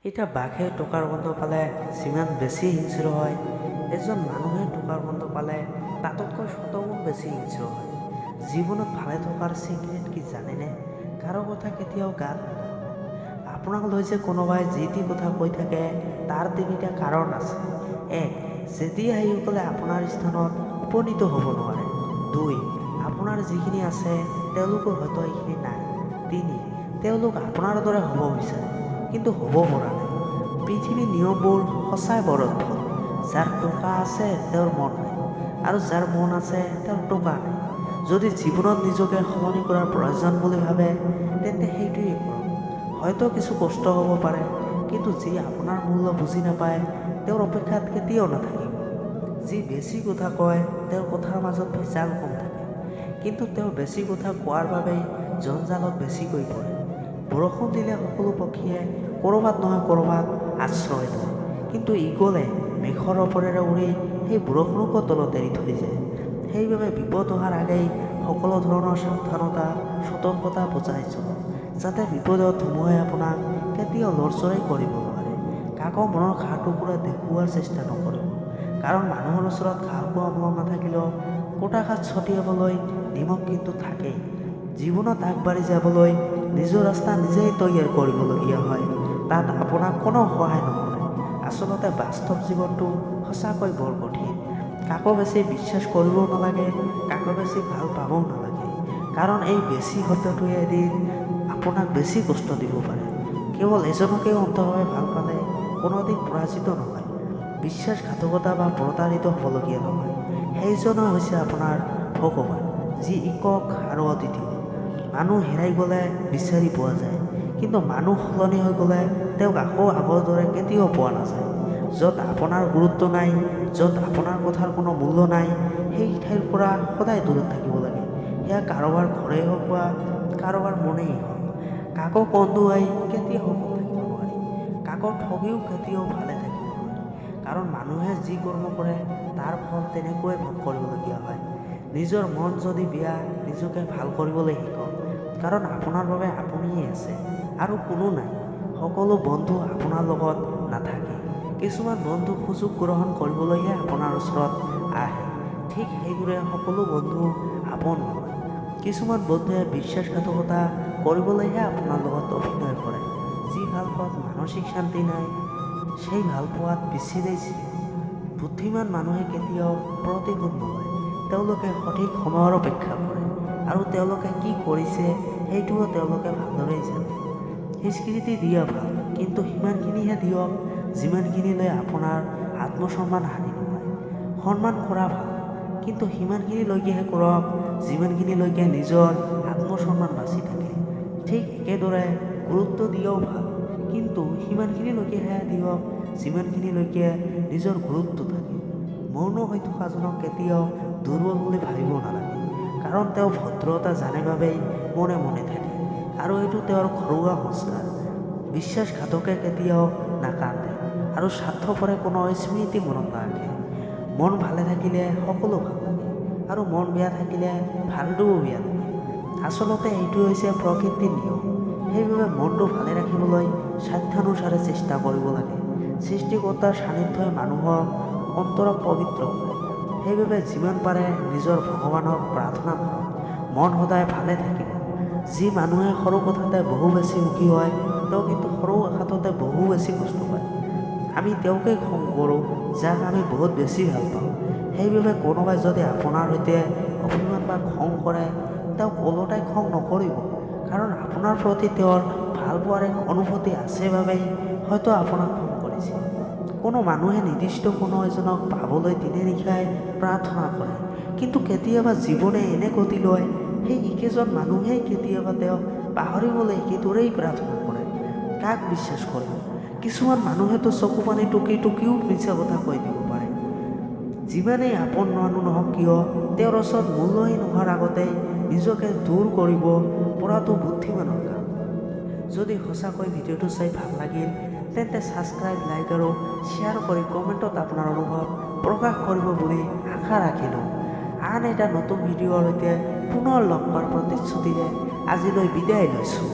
এতিয়া বাঘে টকাৰ গোন্ধ পালে যিমান বেছি হিংস্ৰ হয়, এজন মানুহে টকাৰ গোন্ধ পালে তাতোতকৈ শতগুণ বেছি হিংস্ৰ হয়। জীৱনত ভালে থকাৰ চিক্ৰেট কি জানেনে? কাৰো কথা কেতিয়াও গাত নলগাব। আপোনাক লৈ যে কোনোবাই যি টি কথা কৈ থাকে তাৰ তিনিটা কাৰণ আছে। এক, যেতিয়া সেইসকলে আপোনাৰ স্থানত উপনীত হ'ব নোৱাৰে। দুই, আপোনাৰ যিখিনি আছে তেওঁলোকৰ হয়তো সেইখিনি নাই। তিনি, তেওঁলোক আপোনাৰ দৰে হ'ব বিচাৰে কিন্তু হ'ব পৰা নাই। পৃথিৱীৰ নিয়মবোৰ সঁচাই বৰ অদ্ভুত। যাৰ টকা আছে তেওঁৰ মন নাই, আৰু যাৰ মন আছে তেওঁৰ টকা নাই। যদি জীৱনত নিজকে সলনি কৰাৰ প্ৰয়োজন বুলি ভাবে তেন্তে সেইটোৱেই কৰক। হয়তো কিছু কষ্ট হ'ব পাৰে, কিন্তু যি আপোনাৰ মূল্য বুজি নাপায় তেওঁৰ অপেক্ষাত কেতিয়াও নাথাকিব। যি বেছি কথা কয় তেওঁৰ কথাৰ মাজত ভেজাল কম থাকে, কিন্তু তেওঁ বেছি কথা কোৱাৰ বাবেই জঞ্জালত বেছিকৈ পৰে। বৰষুণ দিলে সকলো পক্ষীয়ে ক'ৰবাত নহয় ক'ৰবাত আশ্ৰয় লয়, কিন্তু ঈগলে মেঘৰ ওপৰেৰে উৰি সেই বৰষুণকো তলত এৰি থৈ যায়। সেইবাবে বিপদ অহাৰ আগেই সকলো ধৰণৰ সাৱধানতা, সতৰ্কতা বজাই চলক, যাতে বিপদত ধুমুহাই আপোনাক কেতিয়াও লৰচৰেই কৰিব নোৱাৰে। কাকো মনৰ ঘাঁ টুকুৰা দেখুওৱাৰ চেষ্টা নকৰিব, কাৰণ মানুহৰ ওচৰত ঘাঁ খোৱা মলম নাথাকিলেও কটা ঘাঁত ছটিয়াবলৈ নিমখ কিন্তু থাকেই। জীৱনত আগবাঢ়ি যাবলৈ নিজৰ ৰাস্তা নিজেই তৈয়াৰ কৰিবলগীয়া হয়, তাত আপোনাক কোনো সহায় নকৰে। আচলতে বাস্তৱ জীৱনটো সঁচাকৈ বৰ কঠিন। কাকো বেছি বিশ্বাস কৰিবও নালাগে, কাকো বেছি ভাল পাবও নালাগে, কাৰণ এই বেছি শব্দটোৱে এদিন আপোনাক বেছি কষ্ট দিব পাৰে। কেৱল এজনকেই অন্তভাৱে ভাল পালে কোনোদিন পৰাজিত নহয়, বিশ্বাসঘাতকতা বা প্ৰতাৰিত হ'বলগীয়া নহয়। সেইজনে হৈছে আপোনাৰ ভগৱান, যি একক আৰু অদ্বিতীয়। মানুহ হেৰাই গ'লে বিচাৰি পোৱা যায়, কিন্তু মানুহ সলনি হৈ গ'লে তেওঁক আকৌ আগৰ দৰে কেতিয়াও পোৱা নাযায়। য'ত আপোনাৰ গুৰুত্ব নাই, য'ত আপোনাৰ কথাৰ কোনো মূল্য নাই, সেই ঠাইৰ পৰা সদায় দূৰত থাকিব লাগে। সেয়া কাৰোবাৰ ঘৰেই হওক বা কাৰোবাৰ মনেই হওক। কাকো কন্দুৱাই কেতিয়াও সুখত থাকিব নোৱাৰি, কাকো ঠগিও কেতিয়াও ভালে থাকিব নোৱাৰি, কাৰণ মানুহে যি কৰ্ম কৰে তাৰ ফল তেনেকৈয়ে ভোগ কৰিবলগীয়া হয়। নিজৰ মন যদি বেয়া, নিজকে ভাল কৰিবলৈ শিকক, কাৰণ আপোনাৰ বাবে আপুনিয়ে আছে আৰু কোনো নাই। সকলো বন্ধু আপোনাৰ লগত নাথাকে, কিছুমান বন্ধু সুযোগ গ্ৰহণ কৰিবলৈহে আপোনাৰ ওচৰত আহে। ঠিক সেইদৰে সকলো বন্ধু আপোন নহয়, কিছুমান বন্ধুৱে বিশ্বাসঘাতকতা কৰিবলৈহে আপোনাৰ লগত অভিনয় কৰে। যি ভালপোৱাত মানসিক শান্তি নাই, সেই ভালপোৱাত বিচ্ছেদেই শ্ৰেয়। বুদ্ধিমান মানুহে কেতিয়াও প্ৰতিশোধ নলয়, তেওঁলোকে সঠিক সময়ৰ অপেক্ষা কৰে, আৰু তেওঁলোকে কি কৰিছে সেইটোও তেওঁলোকে ভালদৰেই জানে। স্বীকৃতি দিয়া ভাল, কিন্তু সিমানখিনিহে দিয়ক যিমানখিনিলৈ আপোনাৰ আত্মসন্মান হানি নহয়। সন্মান কৰা ভাল, কিন্তু সিমানখিনিলৈকেহে কৰক যিমানখিনিলৈকে নিজৰ আত্মসন্মান বাচি থাকে। ঠিক একেদৰে গুৰুত্ব দিয়াও ভাল, কিন্তু সিমানখিনিলৈকেহে দিয়ক যিমানখিনিলৈকে নিজৰ গুৰুত্ব থাকে। মৌন হৈ থকাজনক কেতিয়াও দুৰ্বল বুলি ভাবিব নালাগে, কাৰণ তেওঁ ভদ্ৰতা জানে বাবেই মনে মনে থাকে, আৰু এইটো তেওঁৰ ঘৰুৱা সংস্কাৰ। বিশ্বাসঘাতকে কেতিয়াও নাকান্দে, আৰু স্বাৰ্থপৰে কোনো স্মৃতি মনত নাৰাখে। মন ভালে থাকিলে সকলো ভাল লাগে, আৰু মন বেয়া থাকিলে ভালটোও বেয়া লাগে। আচলতে এইটো হৈছে প্ৰকৃতিৰ নিয়ম। সেইবাবে মনটো ভালে ৰাখিবলৈ সাধ্যানুসাৰে চেষ্টা কৰিব লাগে। সৃষ্টিকৰ্তাৰ সান্নিধ্যই মানুহৰ অন্তৰক পবিত্ৰ কৰে। সেইবাবে যিমান পাৰে নিজৰ ভগৱানক প্ৰাৰ্থনা কৰক, মন সদায় ভালে থাকিব। যি মানুহে সৰু কথাতে বহু বেছি সুখী হয়, তেওঁ কিন্তু সৰু আঘাততে বহু বেছি কষ্ট পায়। আমি তেওঁকেই খং কৰোঁ যাক আমি বহুত বেছি ভাল পাওঁ। সেইবাবে কোনোবাই যদি আপোনাৰ সৈতে অভিমান বা খং কৰে, তেওঁক ওলোটাই খং নকৰিব, কাৰণ আপোনাৰ প্ৰতি তেওঁৰ ভাল পোৱাৰ এক অনুভূতি আছে বাবেই হয়তো আপোনাক খং কৰিছে। কোনো মানুহে নিৰ্দিষ্ট কোনো এজনক পাবলৈ দিনে নিশাই প্ৰাৰ্থনা কৰে, কিন্তু কেতিয়াবা জীৱনে এনে গতি লয়, সেই একেজন মানুহেই কেতিয়াবা তেওঁক পাহৰিবলৈ একেদৰেই প্ৰাৰ্থনা কৰে। কাক বিশ্বাস কৰিব? কিছুমান মানুহেতো চকু পানী টুকি টুকিও মিছা কথা কৈ দিব পাৰে। যিমানেই আপোন মানুহ নহওক কিয়, তেওঁৰ ওচৰত মূল্যহীন হোৱাৰ আগতেই নিজকে দূৰ কৰিব পৰাটো বুদ্ধিমানৰ কাম। যদি সঁচাকৈ ভিডিঅ'টো চাই ভাল লাগিল, তেন্তে ছাবস্ক্ৰাইব, লাইক আৰু শ্বেয়াৰ কৰি কমেণ্টত আপোনাৰ অনুভৱ প্ৰকাশ কৰিব বুলি আশা ৰাখিলোঁ। আন এটা নতুন ভিডিঅ'ৰ সৈতে পুনৰ লগ পোৱাৰ প্ৰতিশ্ৰুতিৰে আজিলৈ বিদায় লৈছোঁ।